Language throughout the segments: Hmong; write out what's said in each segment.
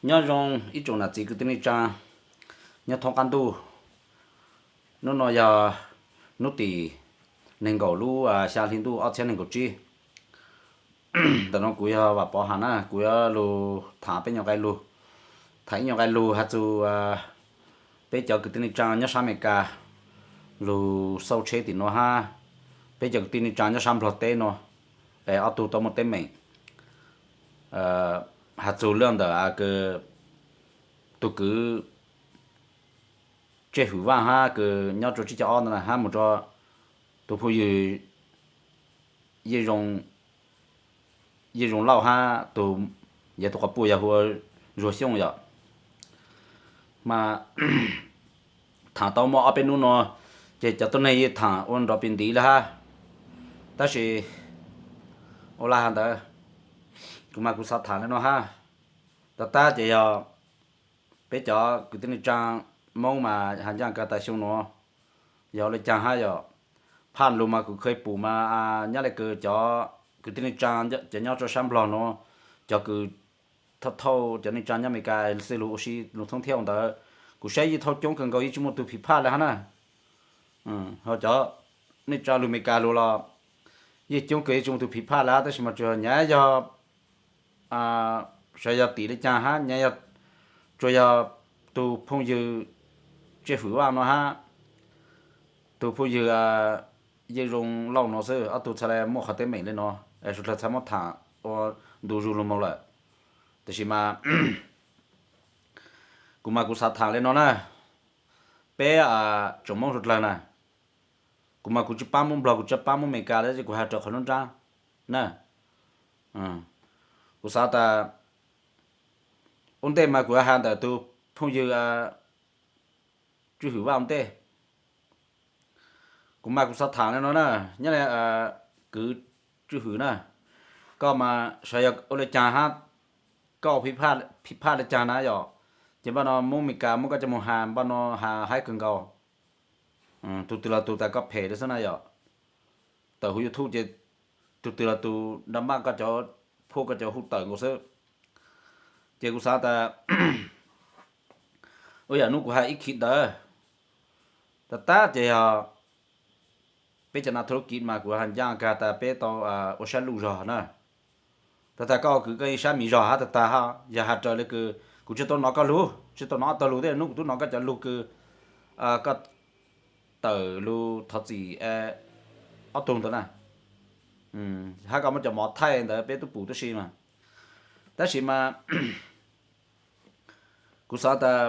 Nyob zoo ib tsoom nam txiv kwv tij neej tsaa nyob thoob qab ntuj. Hnub no yog hnub tim nees nkaum lub xya hli ntuj ob txhiab nees nkaum tsib. Ntawm no kuv yog Vam Pov Ham na, kuv yuav lug tham peb nyuam nqai lug, tham ib nyuam nqai lug has txug peb cov kwv tij neej tsaa nyob sab Amelikas lug xauj tsheb tim no hab peb cov kwv tij neej tsaa nyob sab Nplog teb no, es ob tug tau muaj teeb meem has txug lub ntawm kws tug kwv Tsej Hwm Vaj hab kws nyob rua tsib caug ob ntawd na hab mus rua tug phooj ywg Yeej Zoo Lauj hab tug, yog tug quas puj yog hu ua Zuag Xyooj yom. Mas tham tau muaj ob peb hnub no ces cov tuab neeg yeej tham ua nrov pes ntiv le hab, tab sis ua li has ntawd kuv mas kuv xav tham le no hab. Tag tag ces yog peb cov kwv tij neej tsaa Moob mas has ncaaj kag tas xyoo nuav yog ua le caag hab yom. Phaj lug mas kuv kheev pum mas nyob le kws cov kwv tij neej tsaa cov nyob rua sab Nplog nuav, cov kws thauj thauj cov neej tsaa nyob Amelikas xwb lug ua si lug thoob thiab ntawd, kuv saib yeej thauj coob kawg nkaus yeej tsi muaj tug phim phaj le hab na. Ho cov neej tsaa lug Amelikas lug los yeej coob kawg yeej tsi muaj tug phim phaj le hab, tab sis mas tsuas nyav yog sav yog tim le caag hab nyav yog tsuas yog tug phooj ywg Tsej Hwm Vaj no hab tug phooj ywg Yeej Zoo Lauj no xwb, ob tug txhad le muaj qhov teeb meem le no, suav dlawg txhad muab tham ua ntu zug lug moog lawm. Tab sis mas kuv mas kuv xav tham le no na, peb tsoom Moob suav dlawg na, kuv mas kuv tsi paab Moob Nplog kuv tsi paab Moob Amelikas le, kuv has raws qhov nruab nraab na. Kuv xav tas ua ntej mas kuv has ntawm tug phooj ywg Tswj Hwm Vaj ua ntej. Kuv mas kuv xav tham le no na, nyob le kwv Tswj Hwm na, koj mas sav yog ua le caag hab, koj phim phaj le caag na yom, ces npaj no Moob Amelikas muab koj coj moog has npaj no has haib kawg nkaus. Tug twg los tug tas koj phem le xwb na yom. Tawm huv YouTube ces tug twg los tug nrag npaj koj cov, phuab koj cov hu tawm nkaus xwb. Ces kuv xav tas ua yam nub kuv has ib khib ntawd, tag tag ces yog peb cov nas thu lub kiv mas kuv has ncaaj kag tas peb tau ua sab luj zog na. Tag tag koj ua kws koj yeej sab miv zog hab tag tag hab, yog has raws le kws kuv tsi tau nov koj lug, tsi tau nov ob tog lug thiab, nub kuv tub nov koj cov lug kws koj tawm lug thov txim ob tug ntawd na, hab koj muab cov mov thaij ntawd peb tub pum tub si mas. Tab sis mas kuv xav tas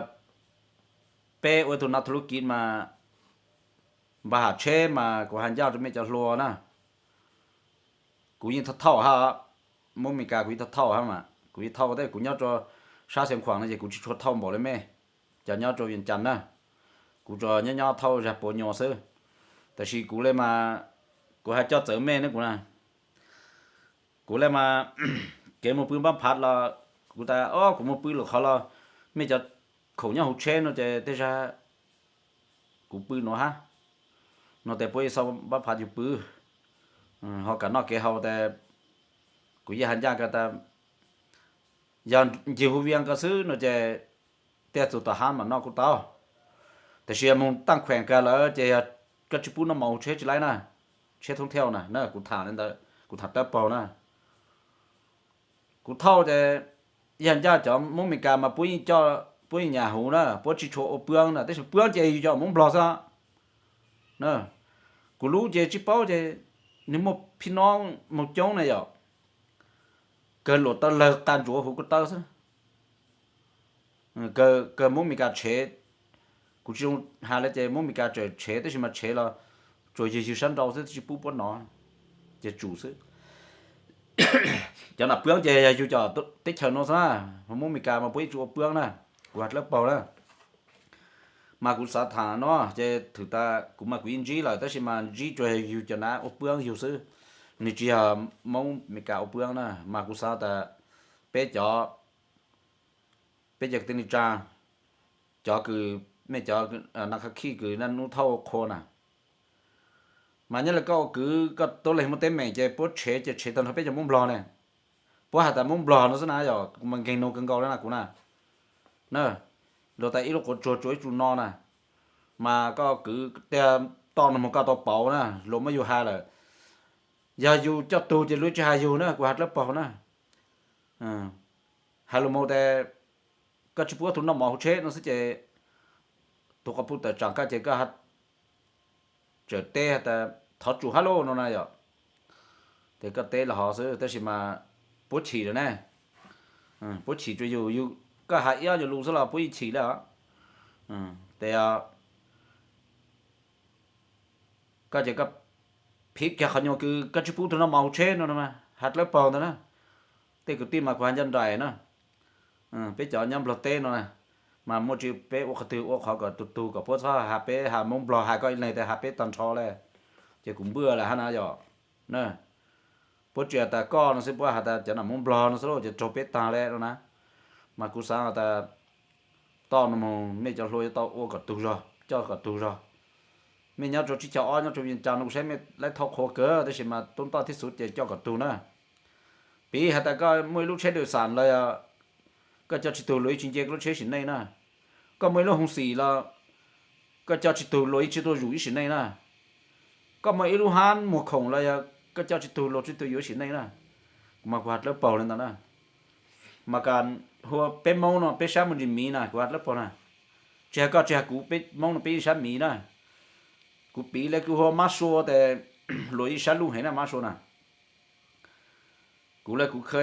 peb ua tug nas thu lub kiv mas npaj has tsheb mas kuv has ncaj rua mej cov hluas na. Kuv yeej thauj thauj hab, Moob Amelikas kuv yeej thauj thauj hab mas kuv yeej thauj, tab kuv nyob rua sab Xeev Khuam no ces kuv tsi tshua thauj npaum le mej cov nyob rua Vias Cas na. Kuv tsuas nyob nyob thauj zag puav nyuas xwb. Tab sis kuv le mas, kuv has coj txawv mej ne kuv na. Kuv le mas kev moog pw npab phav los kuv tas o kuv moog pw lwm qhov los mej cov khoom nyob hauv tsheb no ces tej zag kuv pw nuav hab, no tes puab yeej xauj npab phav yug pw, ho kam noj kev haus tes kuv yeej has ncaj kag tas yog ncig huv Vias kag xwb no ces tej txug tom hab mas noj kuj tau. Tab sis yog moog Taaj Khuees kag lawm ces yog koj tsi pub noj mov huv tsheb tsi laib na, tsheb thoob thiauj na, kuv tham le ntawd kuv tham dawb paug na. Kuv thauj ces yog ncaj cov Moob Amelikas mas puab yeej coj, puab yeej nyam huv na, puab tsi tshua ua puab na, tab sis puab ces yug cov Moob Nplog xwb na. Kuv lub ces tsi paub ces nwg muaj phij nob moog coob na yom, kawg luam taw lawg qas ntsuav huv kuv taw xwb. Kawg Moob Amelikas tshev, kuv tsi zoo has le ces Moob Amelikas tseem tshev tab sis mas tshev los tsuas yog yug sab nrau xwb tsi pub puab nov, ces tsum xwb. Cov nam puab ces yog yug cov teb chaws no xwb na, Moob Amelikas mas puab yeej tsi ua puab na, kuv has dawb paug na. Mas kuv xav tham no ces thwm tas kuv mas kuv yeej ntsib lawm tab sis mas ntsib tsuas yog yug cov nav ua puab yug xwb, nwg tsi yog Moob Amelikas ua puab na. Mas kuv xav tas peb cov, peb cov kwv tij neej tsaa, cov kws, mej cov nav khab khij kws naj nub thauj qhua na, mas nyob le koj ua kwv koj tuab leeg muaj teeb meem ces puab tshev ces tshev tag nrho peb cov Moob Nplog ne. Puab has tas Moob Nplog no xwb na yom, kuv mas nkeeg nug kawg nkaus le na kuv na. na. Luag tas ib lub quav tsuag tsuas ib tsu no na, mas koj kwv tiag toj no mus koj tau pauv na, luag muab yus hais lawm. Yog yus coj tug ces luag tsis hais yus na, kuv hais dlawb paug na. Hais lus mus tas koj tsis pub tus noj mov hauv tsheb no xwb ces tus quas puj tawm tsam koj ces koj tseem teb tas thov tsum hab lauj no na yom. Ces koj teb los hov xwb tab sis mas puab chim lawm ne. Puab chim rua yus, yus, koj hais ib ob nyuag lus xwb los puab yeej chim lawm os. Ces koj ces koj phiv kiag qhov nyuag kws koj tsis pub tug noj mov hauv tsheb no mas hais dlawb paug ntawd na. Tej kwv tij mas kuv hais ncaj nraim na, peb cov nyob Nplog teb no na, mas muaj tsis peb ua qhov twg ua qhov kom tug tug kom puab txhob has peb has Moob Nplog, hais koj ib leeg tas has peb tag nrho le, ces kuv npaj lawm hab na yom. Puab tsis has tas koj no xwb, puab has tas cov nam Moob Nplog no xwb lauj, ces raug peb tag le no na. Mas kuv xaav has tas toj no mus mej cov hluas yuav tau ua kom tug zog, coj kom tug zog. Mej nyob rua tsib caug ob nyob rua Vias Cas no kuv saib mej laib thauj qhua kawg tab sis mas tub toj thiab xuv ces coj kom tug na. Piv has tas koj muaj ib lub tsheb dawm xam los yog koj coj tsis tug luag yeej tsis nce koj lub tsheb sim neej na. Koj muaj ib lub hoo xim los koj coj tsis tug luag yeej tsis tuaj zuj ib sim neej na. Koj muaj ib lub hab muag khoom los yog koj coj tsis tug luag tsis tuaj yuav ib sim neej na. Kuv mas kuv has dlawb paug le ntawd na. Mas kas hu ua peb Moob no peb sab muaj ntsis miv na, kuv has dlawb paug na. Tsis has koj tsis has kuv, peb Moob no peb yeej sab miv na. Kuv piv le kuv hu ua Mab Sua tes luag yeej sab luj heev na Mab Sua na. Kuv le kuv kha,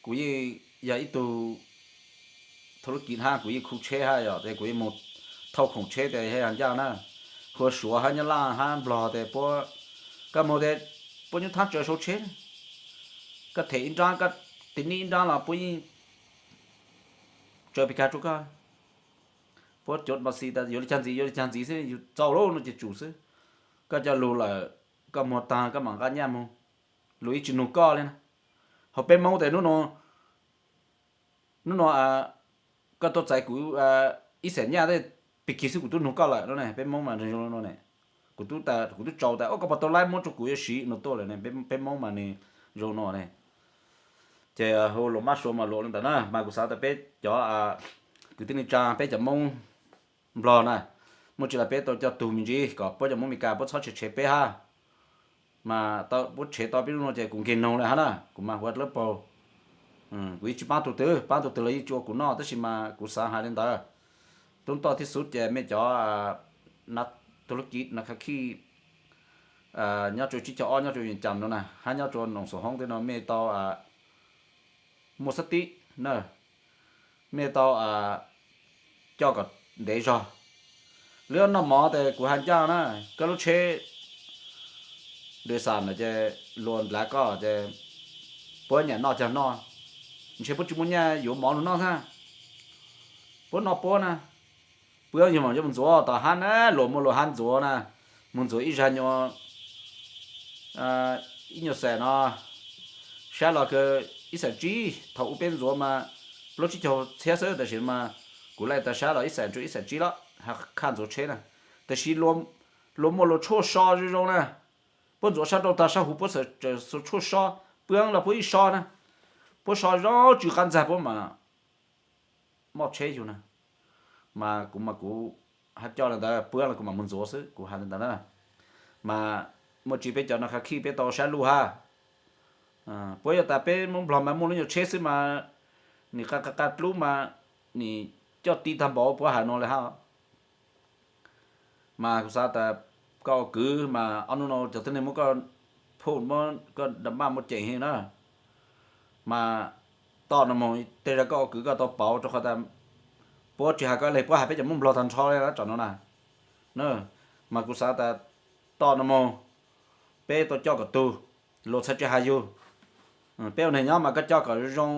kuv yeej yog ib tug thub lub kis hab, kuv yeej khu tsheb hab yom, tes kuv yeej mus thauj khoom tsheb tes yog ncaj na. Hu ua Suav hab Nyab Laj hab Nplog tes puab, koj mus tes puab nyuaj thab tsaws sau tsheb. Koj them ib nrab, koj tis nij ib nrab los puab yeej tsaws pis kag rua koj. Puab cuav npa xi tas yuav li cag ntxiv yuav li cag ntxiv xwb, yus txaus lawm no ces tsum xwb. Koj coj lug lawm, koj muag taag koj mam nqa nyaj moog, luag yeej tsis nug koj li na. Ho peb Moob tes nub nua, nub nua koj tuaj txais kuv ib xees nyaj, pig kig xwb kuv tub nug koj lawm no ne. Peb Moob mas zoo no ne. Kuv tub, kuv tub tsaus tas, koj puas tau laib muab rua kuv yuav siv no tuaj lawm ne. Peb Moob mas nwg zoo no ne. Ces hu luag Mab Sua mas luag le ntawd na, mas kuv xaav tas peb cov kwv tij neej tsaa, peb cov Moob Nplog na, muaj tsi los peb tau coj tug me ntsis kom puab cov Moob Mes Kas puab txhob tshev tshev peb hab. Mas puab tshev tau peb lub nuav ces kuv nkeeg noog le hab na, kuv mas hu ua dlawb paug. Kuv yeej tsis paab tug twg, paab tug twg los yeej tsis ua kuv noj, tab sis mas kuv xaav hais li ntawd. Tub Toj thiab Xub ces mej cov nav thub lub kiv nav khav khij nyob rua tsib caug ob nyob rua Vias Cas no na, hab nyob rua Noom Xoo Hoob tej no mej tau muaj xab tib na, mej tau coj kom ntev zog. Lub noj mov tes kuv has ncaj na, koj lub tsheb dej xam lawm ces luag nplav koj ces puab nyam noj cag noj, ntshe puab tsis muaj nyaj yuav mov lug noj xwb, puab noj puab na. Puab yog mas yuav mus ntxuav tom hab na, luag muaj luag hab ntxuav na, mus ntxuav ib zag nyuas ib nyuas xees no, sab los kws ib xees tsib, thaum ub peb ntxuav mas plaub tsib caug txhiab xwb, tab sis mas kuv laij tas sab los ib xees rua ib xees tsib lawm, khaj ntxuav tsheb na. Tab sis luag muaj luag tshuaj so zoo zoo na, puab ntxuav sab nrauj tag sab huv puab txawm xuas tshuaj so, pwaab los puab yeej so na, puab so zoo tsw qab ntxag puab mas moj tsheb yug na. Mas kuv mas kuv hab coj le ntawd, pwaab los kuv mam mus ntxuav xwb, kuv has le ntawd na. Mas muaj tsi peb cov nav khav khij peb tau sab luj hab. Puab yog tas peb Moob Nplog mas muaj lub nyuag tsheb xwb mas nim qa qa qa dlub mas nim coj ti tag npaum puab has no le hab. Mas kuv xav tas koj ua kwv mas ob nub no cov tuab neeg muab koj phuj, muab koj da maj muab ceem heev na. Mas tom no mus tej zag koj ua kwv koj tau pauv rua qhov tas puab tsis has koj le, puab has peb cov Moob Nplog tag nrho le tsom no na. Mas kuv xav tas tom no mus peb tau coj kom tug, luag txhad tsis has yug. Peb ua neeg nyob mas koj coj kom zoo zoo,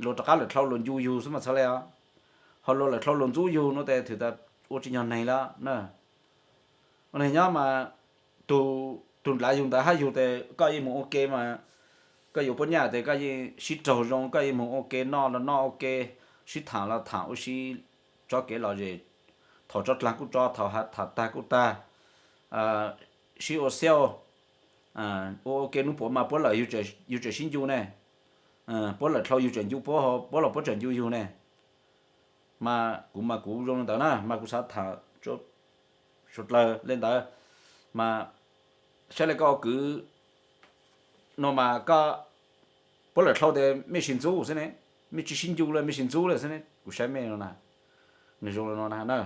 luag rov qab lawm dlhau luag ncu yug xwb mas txhad le os. Ho luag lawm dlhau luag ntxub yug no tes thwm tas ua tsis nyog neeg le na. Ua neeg nyob mas tug, tug nplav yug ntawd hab yug tes koj yeej mus ua ke mas, koj yuav puab nyaj tes koj yeej sib raug zoo, koj yeej mus ua ke, noj los noj ua ke, sib tham los tham ua si, tso kev lom zem, thaum tso dlaag kuj tso, thaum tham tag kuj tag, sib ua xiauj, ua ua ke nub puav mas puab lawm yug tseem sib ncu ne. Puab lawm dlhau yug tseem ncu puab, puab los puab tseem ncu yug ne. Mas kuv mas kuv zoo li ntawd na, mas kuv xav tham suav dlawg li ntawd. Mas saib le koj ua kwv no mas koj, puab lawm dlhau tes mej sis ntxub xwb ne, mej tsi sib ncu le mej sis ntxub le xwb ne, kuv saib mej no na. Nwg zoo li no na,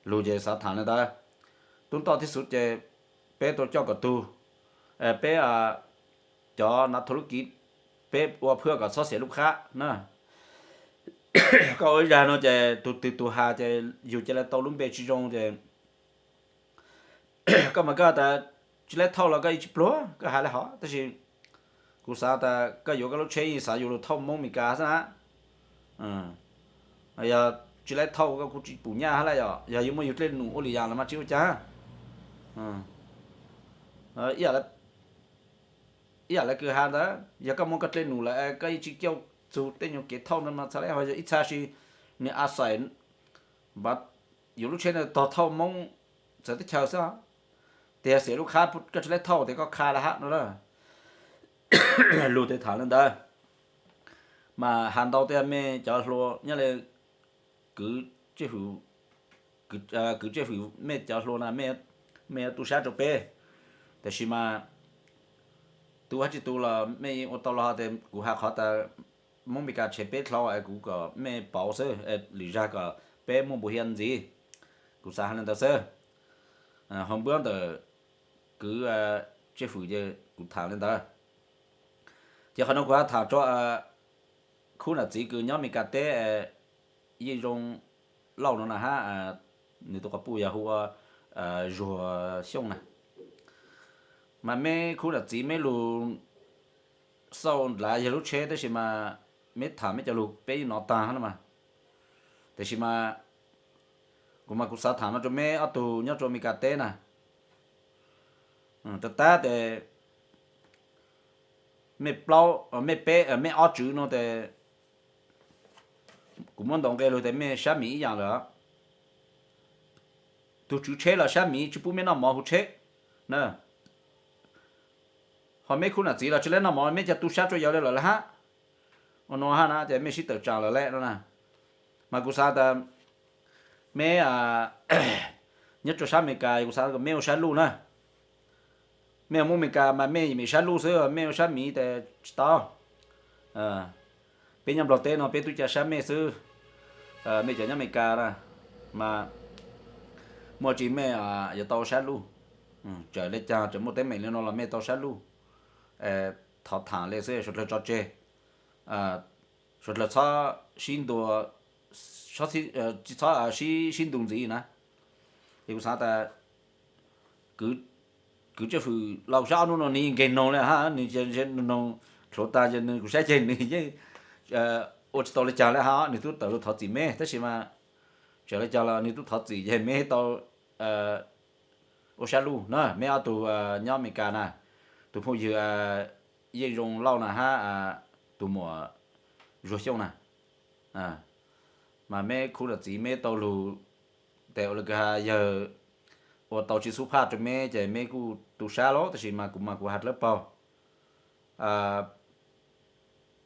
lug ces xav tham li ntawd. Tub ntoj tib xwv ces peb tau coj kom tug, peb cov nav thau lub kiv, peb ua phwj kom txhob xiam lub qhab na. Koj ua ib zag no ces tug twg tug has ces yug ca le tau lub npe tsi zoo ces koj mas koj tas tsi laib thauj los koj yeej tsi pluag koj has le hov, tab sis kuv xav tas koj yuav koj lub tsheb yeej xav yuav lug thauj Moob Mes Kas xwb na. Yog tsi laib thauj koj kuj tsi pum nyaj hab lawm, yog yug muaj yug dlej num ua li yaas los mas tsi ua caag. Ib yam le kws has ntawd, yog koj muaj koj dlej num lawm koj yeej tsi coj txug tej nyuag kev thauj no mas txhad le, ho yog ib txha si nwg a xais yuav lub tsheb no tog thauj Moob txawv teb chaws xwb. Tias xiam lub qhab koj tsi laib thauj tes koj qha le hab no. Lug tes tham le ntawd. Mas has ntau tej mej cov hluas nyob le kwv Tswj Fwm, kwv Tswj Fwm mej cov hluas na, mej yuav tu sab rua peb. Tab sis mas tu hab tsi tu los mej ua tau los tes kuv has qhov tas Moob Mes Kas tshev peb dlhau es kuv kom mej paub xwb, lwm zag kom peb muaj npu hiab ntxiv. Kuv xav has le ntawd xwb. Ho npuab ntawm kwv Tswj Fwm ces kuv tham le ntawd. Ces qhov no kuv has tham rua khub nam txiv kws nyob Mes Kas teb, Yeej Zoo Lauj no na hab, nws tus quas puj yog hu ua Zuag Xyooj na. Mas meb khub nam txiv meb lug xauj nrad yog lub tsheb, tab sis mas meb tham meb cov lug peb yeej nov taag no mas. Tab sis mas kuv mas kuv xav tham no rua meb ob tug nyob rua Mes Kas teb na. Rua tab tes mej plaub, mej peb, mej ob tswv no tes kuv muab ntaus nqe lug tes mej sab miv ib yaam lawm. Tug tswv tsheb los sab miv tsi pub mej noj mov huv tsheb na. Ho meb khub nam txiv los tsi laib noj mov, meb ca tu sab rua yawg le lawm lawm hab. Ua no hab na ces mej sib tawm tsaam lawm le no na. Mas kuv xav tas meb nyob rua sab Amelikas, kuv xav meb ua sab luj na. Mej ua Moob Amelikas mas mej sab luj xwb, mej ua sab miv tes tsi tau. Peb nyob Nplog teb no peb tub ca sab mej xwb. Mej cov nyob Amelikas na, mas muaj tsi mej yuav tau sab luj. Txawm le caag txawm muaj teeb meem le no los mej tau sab luj. Thov tham le xwb, suav dlawg tso tseg, suav dlawg txhob sib ntua, txhob sib, sib ntu ntxiv na. Es kuv xav tas kwv Tswj Fwm laus sab ob nub no nwg yeej nkeeg noog le hab, nwg noog dlhuav taag ces nwg kuv saib ceg nwg yeej ua tsi tau le caag le hab, nwg tub tawm lug thov txim meb tab sis mas txawm le caag los nwg tub thov txim ces meb tau ua sab luj na, meb ob tug nyob Amelikas na, tus phooj ywg Yeej Zoo Lauj na hab tus muam Zuag Xyooj na. Mas meb khub nam txiv meb tau lug tes ua le kws has yawg ua tau tsi xub phaj rua meb ces meb kuj tu sab lauj, tab sis mas kuv mas kuv has dlawb paug.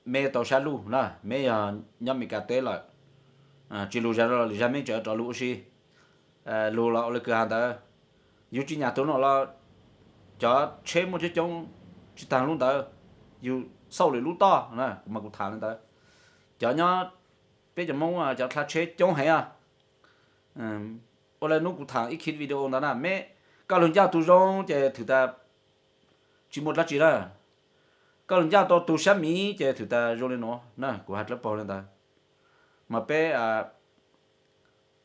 Meb tau sab luj na, meb yog nyob Amelikas teb lawm, tsi lug zag los lwm zag meb tseem rov lug ua si. Lug los ua le kws has ntawd, yug tsi nyam tug no los cov tsheb muaj coob coob tsi taag lub ntawd, yug xauj lwm lub toj na, kuv mas kuv tham le ntawd. Cov nyob peb cov Moob cov dlha tsheb coob heev os. Ua le nub kuv tham ib khib video ntawd na, meb koj lug ncaaj tug zoo ces thwm tas tsi muaj dlaab tsi na. Koj lug ncaaj tau tug sab miv ces thwm tas zoo le nuav na, kuv has dlawb paug le ntawd. Mas peb,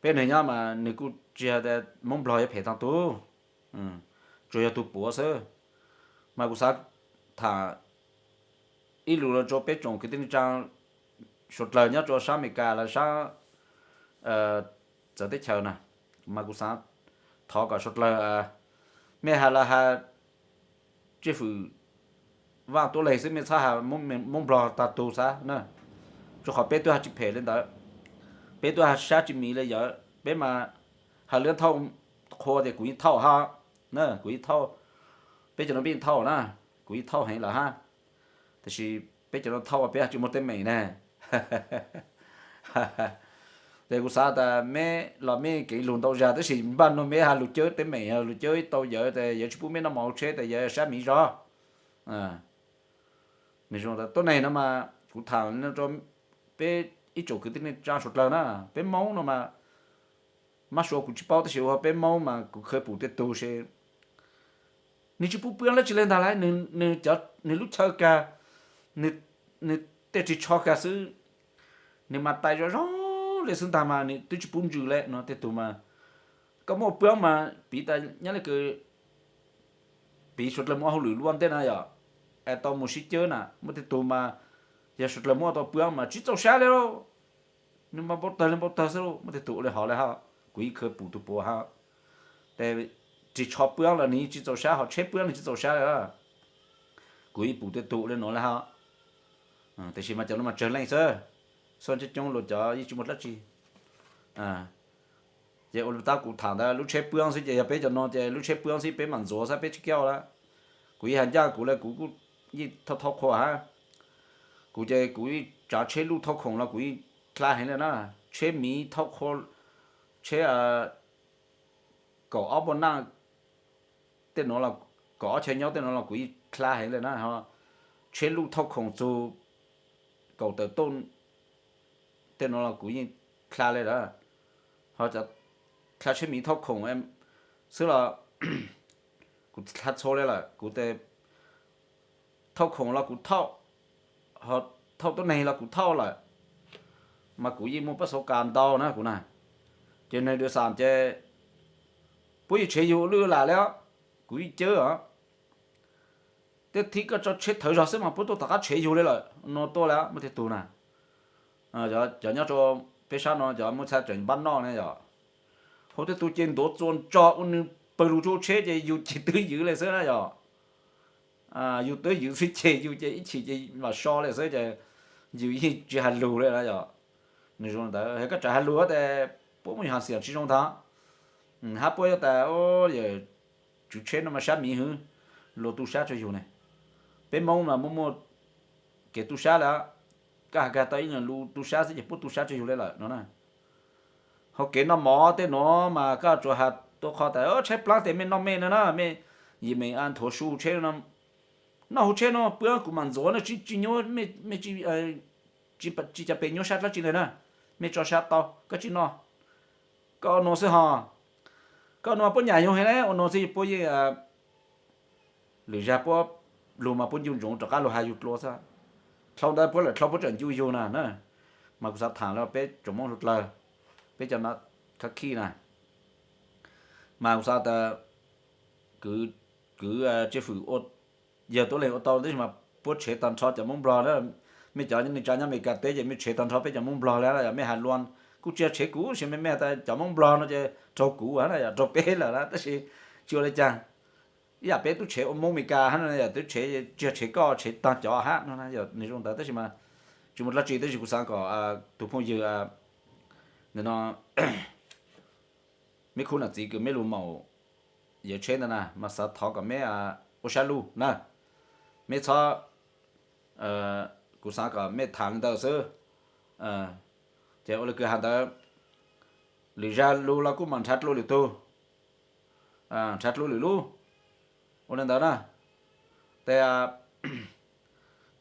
peb nwg nyob mas nwg kuj tsi has tas Moob Nplog yuav phem taag tug, tsuas yog tug puav xwb. Mas kuv xav tham ib lus rua peb tsoom kwv tij neej tsaa suav dlawg nyob rua sab Amelikas los sab txawv teb chaws na, mas kuv xav thov kom suav dlawg, mej has los has Tswj Fwm Vaaj Tuab Leeg xwb, mej txhob has Moob Nplog taag tug xwb na, rua qhov peb tub has tsi phem le ntawd, peb tub has sab tsi miv le yawm, peb mas has lub thauj qhua tias kuv yeej thauj hab, kuv yeej thauj, peb cov nuav peb yeej thauj na, kuv yeej thauj heev lawm hab. Tab sis Peb cov no thauj peb tsis muaj teeb meem na. Ces kuv xav tas meb los meb kev lug ntau zag tab sis npaj no meb has lug cawb teeb meem, lug cawb tau yawg tas yawg tsis pub meb noj mov hauv tsheb tas yawg sab miv zog. Tuab neeg no mas kuv tham rau peb ib tsoom kwv tij neej tsa suav dlawg na, peb Moob no mas, mab suav kuv tsis paub tab sis ua peb Moob mas kuv khawv pum tej tug se nws tsis pub pw dab tsi le ntag lauj, nws lub chaw kag, nws tej ris tsho kag xwb, nws mas tais zoo zoo li xwb ntag mas nws twb tsis pub ntsws le no tej tug mas. Koj muaj pw mas piv tas nyob le kws piv suav dlawg mus ua hauj lwm luaj ntej na yom, es tau mus sib cawb na, muaj tej tug mas yog suav dlawg muab tau pw mas tsis txaus sab li lauj, nws mas npau tawg li npau tawg xwb lauj, muaj tej tug ua li hov li hab, kuv yeej khawv pum tus puav hab. Tes ris tsho pw los nws tsis txaus sab, ho tsheb pw nws tsis txaus sab li. Kuv yeej pum tej tug ua li nuav li hab. Tab sis mas cov no mas tsawg leej xwb, xyov coob coob luag cov yeej tsis muaj dab tsi. Ces ua li tab kuv tham ntawd lub tsheb pw xwb ces yog peb cov no ces lub tsheb pw xwb peb mam ntxuav xwb peb tsis kiaj lawm. Kuv yeej has ncaj kuv le kuv kuj yeej thauj thauj qhua hab. Kuv ces kuv yeej tsav tsheb luj thauj khoom los kuv yeej dlha heev le na. Tsheb miv thauj qhua, tsheb kaum ob puas naj tej nuav, kaum ob chaw nyob tej nuav los kuv yeej dlha heev le na. Tsheb luj thauj khoom txug kaum tawm tuj tej nuav los kuv yeej dlha le lawm. Ho dlha tsheb miv thauj khoom xwb los kuv dlha txhua le lawm. Kuv tes thauj khoom los kuv thauj, ho thauj tuab neeg los kuv thauj lawm, mas kuv yeej muaj pab xauv kas ntau na kuv na. Ces neeg dua xam ces puab yeej tshev yug ua lwj lam le os, kuv yeej cawb os. Tej thib koj tso tsheb thawv zog xwb mas puab tuaj tom qab tshev yug le lawm no tuaj le muaj tej tug na. Cov nyob rau peb sab no cov muaj txhaj tseem npab noj ne yom. Hauv tej tug ces ntuav txuas ntso ua nws pawg lug rau tsheb ces yus ces twb ywv le xwb na yom. Yus twb ywv xwb ces yus ces ib chim ces mam so le xwb ces yus yeej tsis has lug le na yom. Nws zoo ntawd koj tseem has lug tes puab muaj yog has xiam tsis zoo ntag. Hab puab yuav tas yawm tswv tsheb no mas sab miv hwv, luag tu sab rua yug ne. Peb Moob mas muaj muaj kev tu sab le. Koj has kag tau ib nyuag lus tu sab xwb ces puab tu sab rua yug le lawm no na. Hauv kev noj mov tej nuav mas koj tsuas has tua qhov tas tshaib plab tes mej noj mej no na, mej yim meem nthuav su tsheb no, noj hauv tsheb no pw kuv mam ntxuav na, tsis tsis nyuaj, mej tsis cov pes nyuaj sab dlaab tsi ntawd na, mej tso sab tau koj tsis noj. Koj ua nuav xwb ho, koj ua nuav puab nyam yug heev le, ua nuav xwb puab yeej lwm zag puab lug mas puab ncu ntsoov rov qab lug has yug dlua xwb. Dlhau ntawd puab lawm dlhau puab tseem ncu yug na na. Mas kuv xav tham rau peb tsoom Moob suav dlawg, peb cov no khab khij na, mas kuv xav tas kwv, kwv Tswj Fwm yog tuab leeg ua tau tab sis mas puab tshev tag nrho cov Moob Nplog na. Mej cov neej tsa nyob Amelikas teb ces mej tshev tag nrho peb cov Moob Nplog le, yog mej has lua kuj tsis yog tshev kuv sis mej has tas cov Moob Nplog no ces raug kuv na, yog raug peb lawm na, tab sis tsis ua le caag. Ib yam peb tub tshev ua Moob Amelikas hab no, yog tub tshev tsis yog tshev koj, tshev tag cov hab no na, yog nws zoo ntawd tab sis mas tsis muaj dlaab tsi tab sis kuv xav kom tus phooj ywg ntawm no, meb khub nam txiv kws meb lug maum yawm tsheb ntawd na mas xav thov kom meb ua sab luj na, meb txhob, kuv xav kom mej tham li ntawd xwb. Ces ua le kws has ntawd, lwm zag lug los kuj mam nrhav dlua lwm tug, nrhav dlua lwm lub, ua le ntawd na. Tes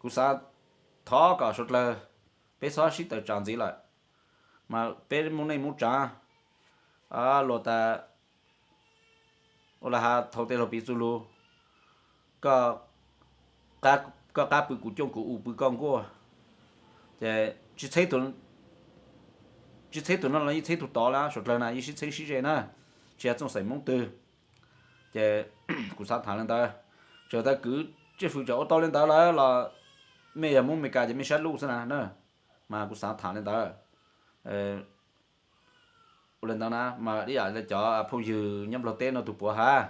kuv xav thov kom suav dlawg peb txhob sib tawm tsam ntxiv lawm, mas peb moob neej moob tsaav, luag tas ua le has thaus tej laug piv txuj lug, koj qab pw kuv cooj, kuv u pw koj nkuaj, ces tsis txheb tug no los yeej txheb tug tod le, suav dlawg na yeej sib txheb sib ze na, tsis has txooj xeem moob twg. Ces kuv xav tham le ntawd, txawm tas kwv Tswj Fwm tseem ua tau le ntawd lawm los mej yog moob Amelikas ces mej sab luj xwb na, mas kuv xav tham le ntawd. Ua le ntawd na mas ib yam le cov phooj ywg nyob Nplog teb no tus puav has,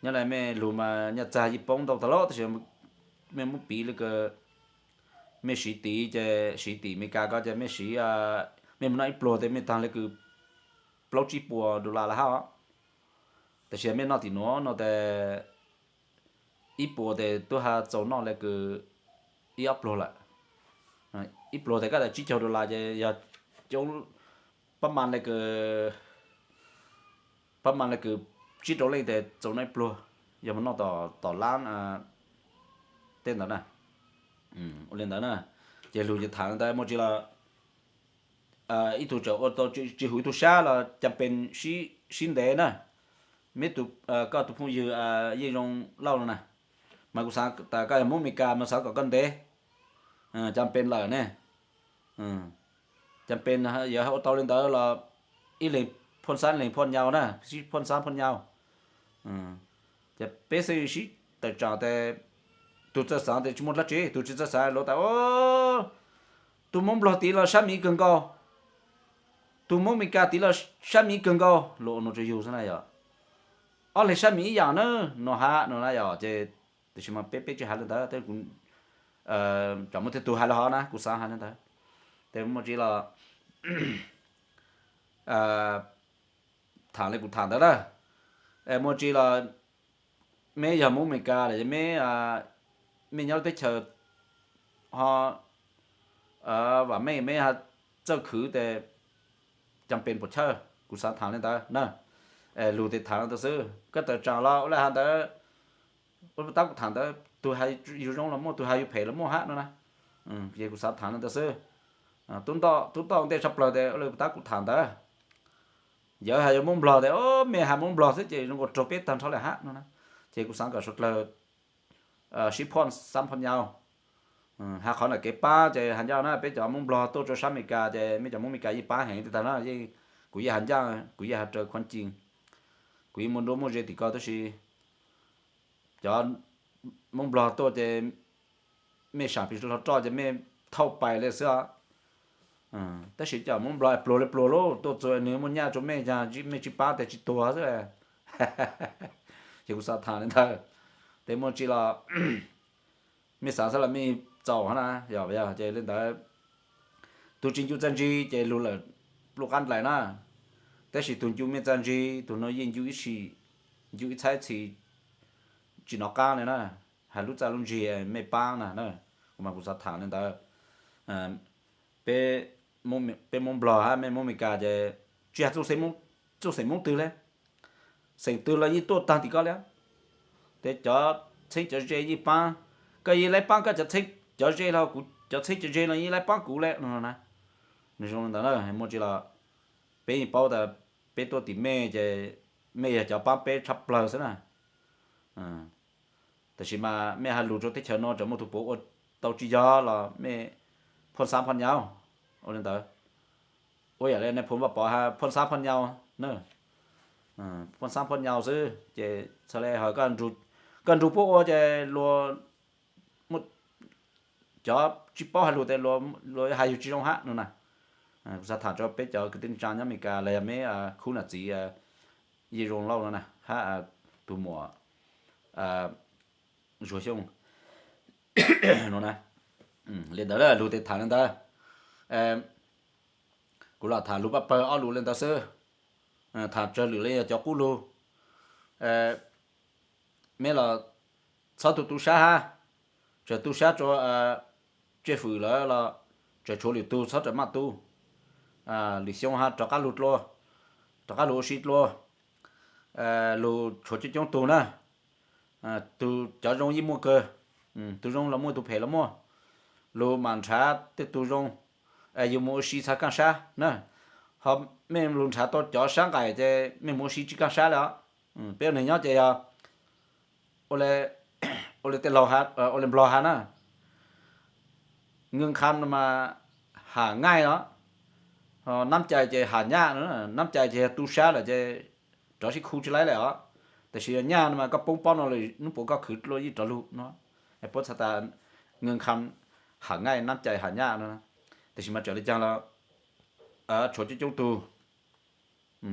nyob le mej lug mas nyaj txag yeej poob ntau tag lawm tab sis mej muab piv le kws mej siv tid ces siv tim Amelikas ko ces mej siv, mej mus noj ib pluag tes mej taag le kws plaub tsib puas dollar lawm hab. Tab sis mej noj tim nuav no tes ib puas tes tub has txaus noj le kws ib ob pluag lawm. Ib pluag tes koj tas tsib caug dollar ces yog coob, pab mas le kws, pab mas le kws tsib rau leej tes txaus noj ib pluag, yog mus noj tom lab tej ntawd na. Ua li ntawd na, ces lug ces tham li ntawd, muaj tsi los ib tug tseem ua tau tsis huv ib tug sab los cas pes sib ntev na. Meb tus, koj tus phooj ywg Yeej Zoo Lauj no na, mas kuv xav tas koj yog Hmoob Amelikas mas xav kom koj ntev, cas pes lawm ne. Cas pes yog ua tau li ntawd los ib leeg phoj xab leeg phoj nyau na, sib phoj xab phoj nyau. Ces peb xeeb sib tawm tsaam tes tus txawj xaav tes tsis muaj dlaab tsi, tus tsis txawj xaav luag tas, tus Hmoob Nplog tiv los sab Miv kawg nkaus, tus Hmoob Amelikas tiv los sab Miv kawg nkaus, luag ua nua rua yug xwb na yog. Ob leeg sab Miv ib yaam na, nua hab nua na yog ces, tiam sis mas peb peb tsis has li ntawd, tsam muaj tej tug has li hov na, kuv xaav has li ntawd. Tes muaj tsi los tham li kuv tham ntawd na. Muaj tsi los meb yog Hmoob Amelikas los yog meb, mej nyob lub teb chaws ho vam meej mej ho txawj khwv tes cas pes puas chawj, kuv xaav tham li ntawd na. Lug tes tham li ntawd xwb, koj tawm tsaam los ua le has ntawd, ua puas tab kuv tham ntawd, tug has yug zoo los muaj, tug has yug phem los muaj hab no na. Ces kuv xaav tham li ntawd xwb. Tub Ntoj ua ntej tshaj plawg tes ua le puas tab kuv tham ntawd. Yawg has yog Hmoob Nplog tes, mej has Hmoob Nplog xwb ces zoo nkaus raug peb tag nrho le hab no na. Ces kuv xaav kom suav dlawg sib phoj xab phoj nyau. Has qhov ntawm kev paab ces has ncaj na, peb cov Hmoob Nplog tuaj rua sab Amelikas ces mej cov Hmoob Amelikas yeej paab heev li tag na, yeej, kuv yeej has ncaj, kuv yeej has raws khuam cim, kuv yeej muaj nruab muaj ze tim ko tab sis cov Hmoob Nplog tuaj ces mej sam pis hlo roj ces mej thauj pais le xwb os. Tab sis cov Hmoob Nplog pluag li pluag lauj, tuaj txug nwg muaj nyaj rua mej, mej tsis paab tes tsis tuag xwb. Ces kuv xav tham li ntawd, tes muaj tsi los mej xaav xaav los mej txaus hab na, yog ces li ntawd. Tug tsis ncu txaj ntsig ces lug lawm pluj qaab dlaim na, tab sis tug ncu mej txaj ntsig tug no yeej ncu ib si, ncu ib txhais txhis tsis nov qaab le na, has lub txaj lub ntsig mej paab na, kuv mas kuv xav tham li ntawd. Peb Hmoob Nplog hab mej Hmoob Amelikas ces tsis has txuj xeem Hmoob twg le, xeem twg los yeej tuaj taag tim koj le. Tes cov txheeb cov ze yeej paab, koj yeej laib paab koj cov txheeb cov ze los kuv cov txheeb cov ze los yeej laib paab kuv le no na. Nwg zoo li ntawd na, muaj tsi los peb yeej paub tas peb tuaj tim mej ces mej yog cov paab peb tshaj plawg xwb na. Tab sis mas mej has lug rua teb chaws no tseem muaj tug puav ua tau tsis yog los mej phoj xab phoj nyau. Ua li ntawd, ua yam li nais phoo Vaj Pov has phoj xab phoj nyau na, phoj xab phoj nyau xwb ces txhad le has koj nrug puab ua ces luag, cov tsis paub has lug tes luag has yug tsis zoo hab no na. Kuv xav tham rua peb cov kwv tij neej tsaa nyob Amelikas los yog meb khub nam txiv Yeej Zoo Lauj no na hab tug muam Zuag Xyooj no na. Li ntawd lug tes tham li ntawd. Kuv los tham lug paj pawg ob lus li ntawd xwb. Tham tsawg lwm li yog cov qub lug. Meb los txhob tu tu sab hab, txawm tu sab rua tswj fwm lawm los txawm tshuav lwm tug txhob rawm maj tu. Lwm xyoo hab rov qab lug dlua, rov qab lug ua si dlua, lug tshuav coob coob tug na. Tug cov zoo yeej muaj kawg, tug zoo los muaj tug phem los muaj. Lug mam nrhav tej tug zoo, yug mus ua si txhad kaaj sab na. Ho mej lug nrhav tau cov sab nqaim ces mej mus ua si tsis kaaj sab le os. Peb ua neeg nyob ces yog ua li tej laug, ua li nplog has na, nkeeg kham mas ham ngaij os, nab cai ces ham nyaj, nab cai ces yog tu sab lawm ces rov sib khu tsis laib lawm os. Tab sis yog nyaj no mas koj poob pob no lawm hnub puav koj khwv dlua yeej rov lug no. Puab txhais tas nkeeg kham ham ngaij nab cai ham nyaj no. Tab sis mas txawm li caag los tshuav coob coob tug,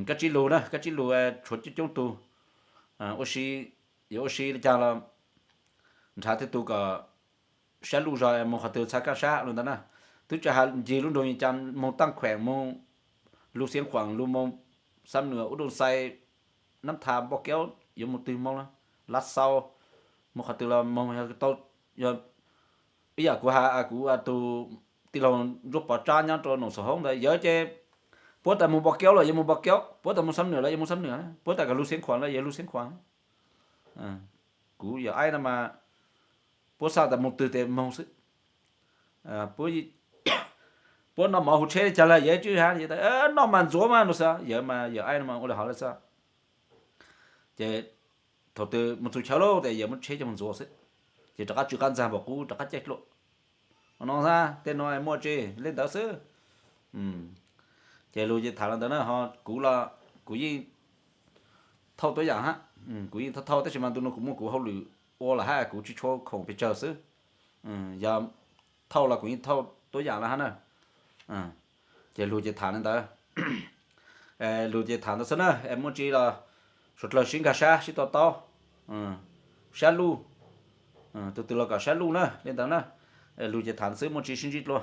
koj tsib lug na, koj tsib lug tshuav coob coob tug ua si, yuav ua si li caag los nrhav tej tug kom sab luj zog moog qhov twg txhad kaaj sab lug ntawd na. Twb tsis has ncig lub nroog Vias Cas, moog Taaj Khueem, moog lug Xiav Khuam, lug moog Xam Nuam, Ub Dooj Xais, Nab Tha, Npauj Kev, yuav moog twg moog, Lav Xau, moog qhov twg los moog, yog tau, yog Ib yam kuv has kuv tus tij laug Ntsuab Pov Tsab nyob rau Noom Xaum Hoob ntawd, yawg ces puab tas mus Npau Kiaub los yawg mus Npau Kiaub, puab tas mus Xam Nuam los yawg mus Xam Nuam, puab tas kom lug Xiav Khuam los yawg lug Xiav Khuam. Kuv yawm aib no mas puab xa tas mus twg tes moog xwb. Puab noj mov hu tsheb li cas los yawg tsuas has, yawg tas noj mas ntxuav mas no xwb, yawg mas yawm aib no mas ua li hov lawm xwb. Ces thaum twg mus txug chaw lauj tes yawg muab tsheb coj mus ntxuav xwb, ces rov qab tsw qab ntxag npaum qub rov qab caij dluam. No xwb, tej no muaj tsi li ntawd xwb. Ces lug ces tham li ntawd na, ho kuv los kuv yeej thauj tuab yaam hab, kuv yeej thauj thauj tab sis mas ntu no kuv muaj kuv hauj lwm ua lawm hab kuv tsis tshua khoom pes tsawg xwb. Yog thauj los kuv yeej thauj tuab yaam lawm hab na. Ces lug ces tham li ntawd, lug ces tham ntawd xwb na, es muaj tsi los suav dlawg sib nkag sab sib to taub, sab luj, tug twg los kom sab luj na li ntawd na. Lug ces tham xwb, muaj tsi sib ntsib dlua.